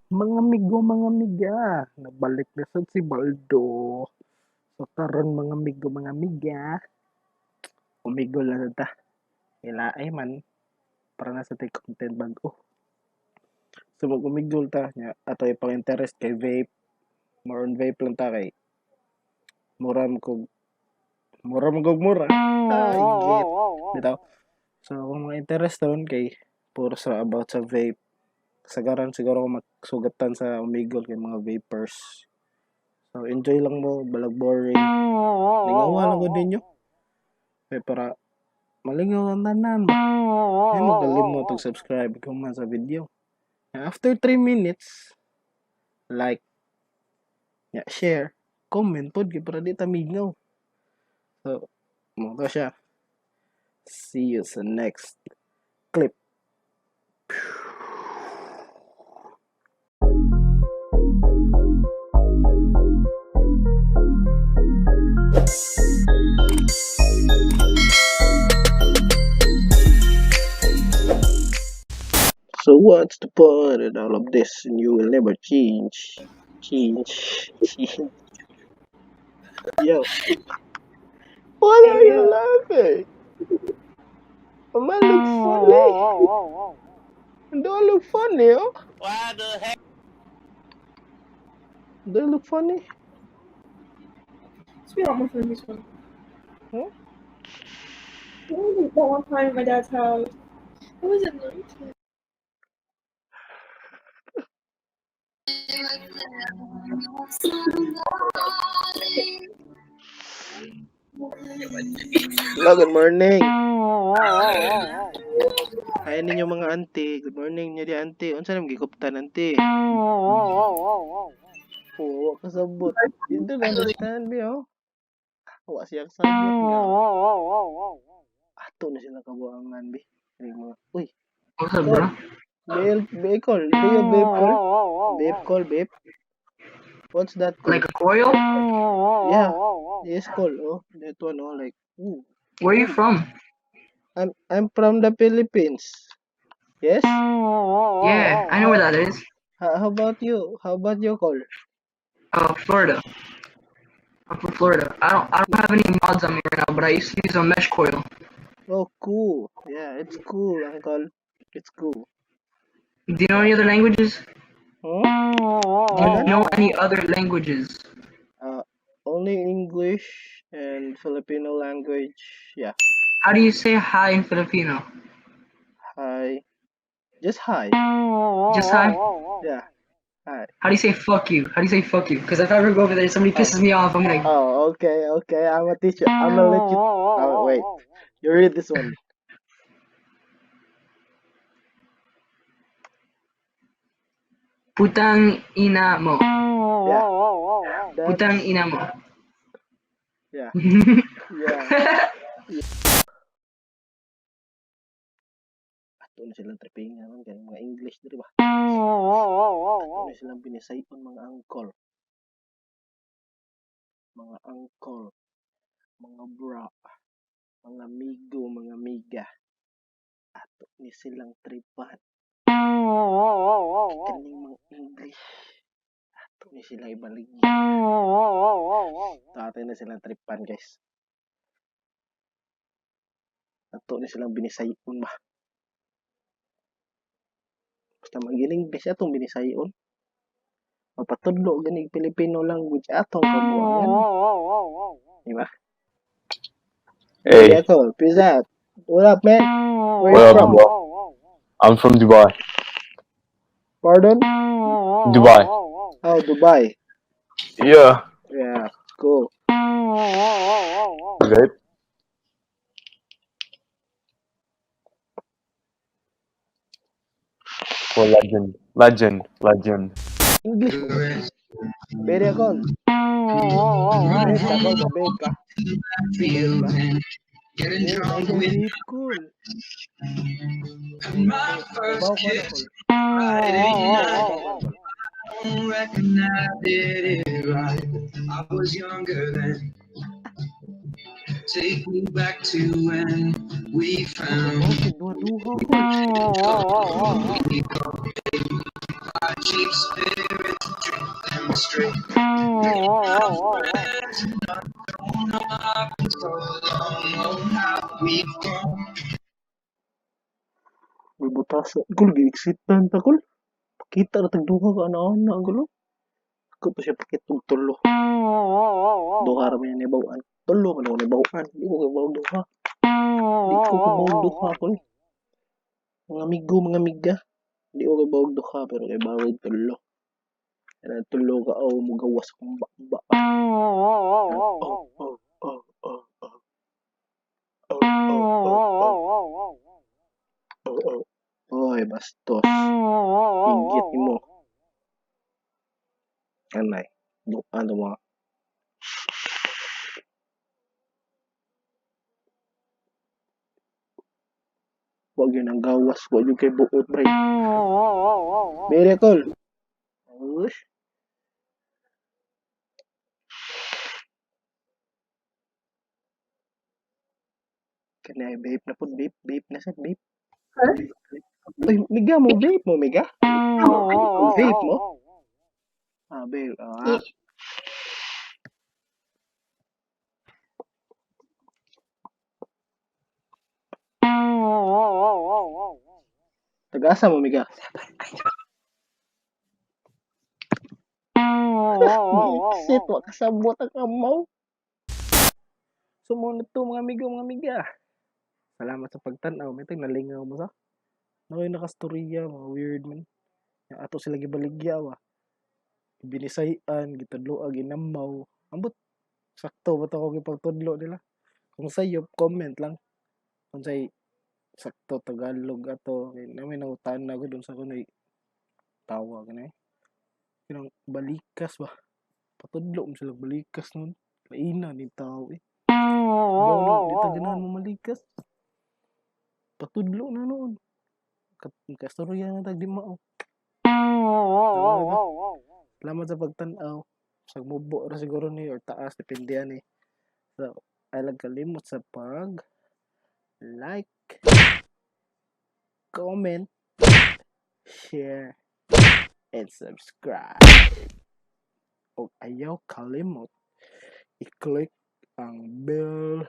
Mga amigo, mga amiga, nabalik na sad si Baldo. So karon, mga amigo, mga amiga, Omegle na ta. Ilaay man para na sa tay content bag-o. So mag-Omegle ta nya ato ipang interest kay vape. More on vape lang ta kay mura man kog mura man kog mura. Ay, get. Bitaw. So kung mga interest ron kay puro sa about sa vape. Kasagaran siguro ko magsugatan sa Omegle kay mga vapers. So enjoy lang mo, balag boring. Lingawa lang gud ninyo. Kay para malingaw ang tanan. Ay magalimot og subscribe kung man sa video. After 3 minutes, like, ya, share, comment pod kay para di ta mingaw. So, mao to siya. See you sa next clip. So what's the point in all of this, and you will never change? Change. Change. Yo. What are you laughing? Am I look funny? Do I look funny, oh? What the heck? Do I look funny? It's been a lot more fun this one. Huh? That one time at my dad's house. It was at night. Hello, good morning. Hi ninyo mga auntie. Good morning niyo di auntie. Unsa nang gikuptan, auntie? Oh, wa kasabot. You don't understand me, oh. Wa siya kasabot nga. Ato na sila kabuangan, be. Ay, mga, uy, What's up, bro? Vape, vape call. Do you vape call? Vape call, vape. What's that called? Like a coil? Yeah, yes, call. Oh, that one. Oh, like, ooh. Where are you from? I'm from the Philippines. Yes. Yeah, I know where that is. How about you? How about you, call? Florida. I'm from Florida. I don't have any mods on me right now, but I used to use a mesh coil. Oh, cool. Yeah, it's cool, uncle. It's cool. Do you know any other languages? Huh? Do you Pardon? Know any other languages? Only English and Filipino language. Yeah. How do you say hi in Filipino? Hi. Just hi. Just hi? Yeah. Hi. How do you say fuck you? How do you say fuck you? Because if I ever go over there and somebody pisses me off, I'm like, Oh, okay. I'm a teacher. I'm gonna let you. Oh, wait. You read this one. Putang ina mo. Yeah. That's Putang ina mo. Yeah. Yeah. Ato na silang tripingan man kay mga English diri ba. Ato na silang binisayon, mga uncle. Mga uncle, mga bra, mga amigo, mga amiga. Ato ni silang tripan. Kaning mga English. Ato ni sila ibaligya. Ato na silang tripan, guys. Ato ni silang binisayon ba. Basta mag-English atong binisayon. Mapatudlo gani Filipino language atong kabuangan. Di ba? Hey, Yeah, cool. Peace out. What up, man? Where you what up, from? bro? I'm from Dubai. Pardon? Dubai. Oh, Dubai. Yeah. Yeah, cool. Vape. For legend. Legend. Legend. English mo. Very call. Vape ka, call. Vape ka. Vape ka. Getting Vape, I drunk can with vape, cool. my first Bawa ko na, kiss call. Friday night. Bawa ko na, call. Don't reckon I did it right. I was younger then. Take me back to when we found Okay, duha-duha, call. We Cheap spirits and drink them straight. Made no friends and I don't know I've been so long. Oh, how we've grown. May butaso. Kul, gi-exitan ta kul. Pakita ra tag duha ka ana-ana gulo. Ako pa siya pakita og tulo. Duha ra man nibaw-an. Tulo man ako nibaw-an. Di ko kabawog duha. Di ko kabawog duha kul. Mga amigo, mga amiga. Di ko kabawog duha pero kay bawog tulo. Kana tulo ka aw mugawas akong ba. Oh, oh, oh, oh, oh. Oh, oh, oh, oh. Oh, oh. Oy, bastos. Higit mo. Anay. Ano mga wag yun ang gawas, wag yun kay buot, bray. Miracle. Ush. Kanay, vape na po, vape, vape na sa vape. Huh? Uy, miga mo, vape mo, miga? Vape mo? Ah, vape. Ah. Yeah. Tagasa mo, miga? Exit, wa kasabot ang amaw. So, muna to, mga amigo, mga amiga. Salamat sa pagtanaw. May tag nalingaw mo sa. Nakoy nakastorya, mga weird man. Yang ato sila gibaligya wa. Binisayan, gitudloa, ginamaw. Ambot, sakto ba to ako gipagtudlo nila? Kung sayop, comment lang. Kung say, sakto Tagalog ato. Kay namin nakutaan na ko dun sa kunoy tawag na eh. Kinang balikas ba? Patudlo mo sila balikas nun. Laina ni tao eh. Bawo di ta ganahan mo malikas. Patudlo na noon. Kastorya na tag di mao. Salamat sa pagtan-aw. Sa mubo ra siguro ni or taas depende ani. So, ay lang kalimot sa pag like, comment, share, and subscribe. Og ayaw kalimot i-click ang bell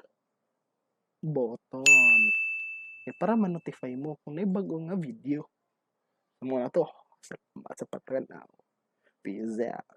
button. Eh, para ma-notify mo kung may bago nga video. Sa mga to, salamat sa pagtanaw. Peace out.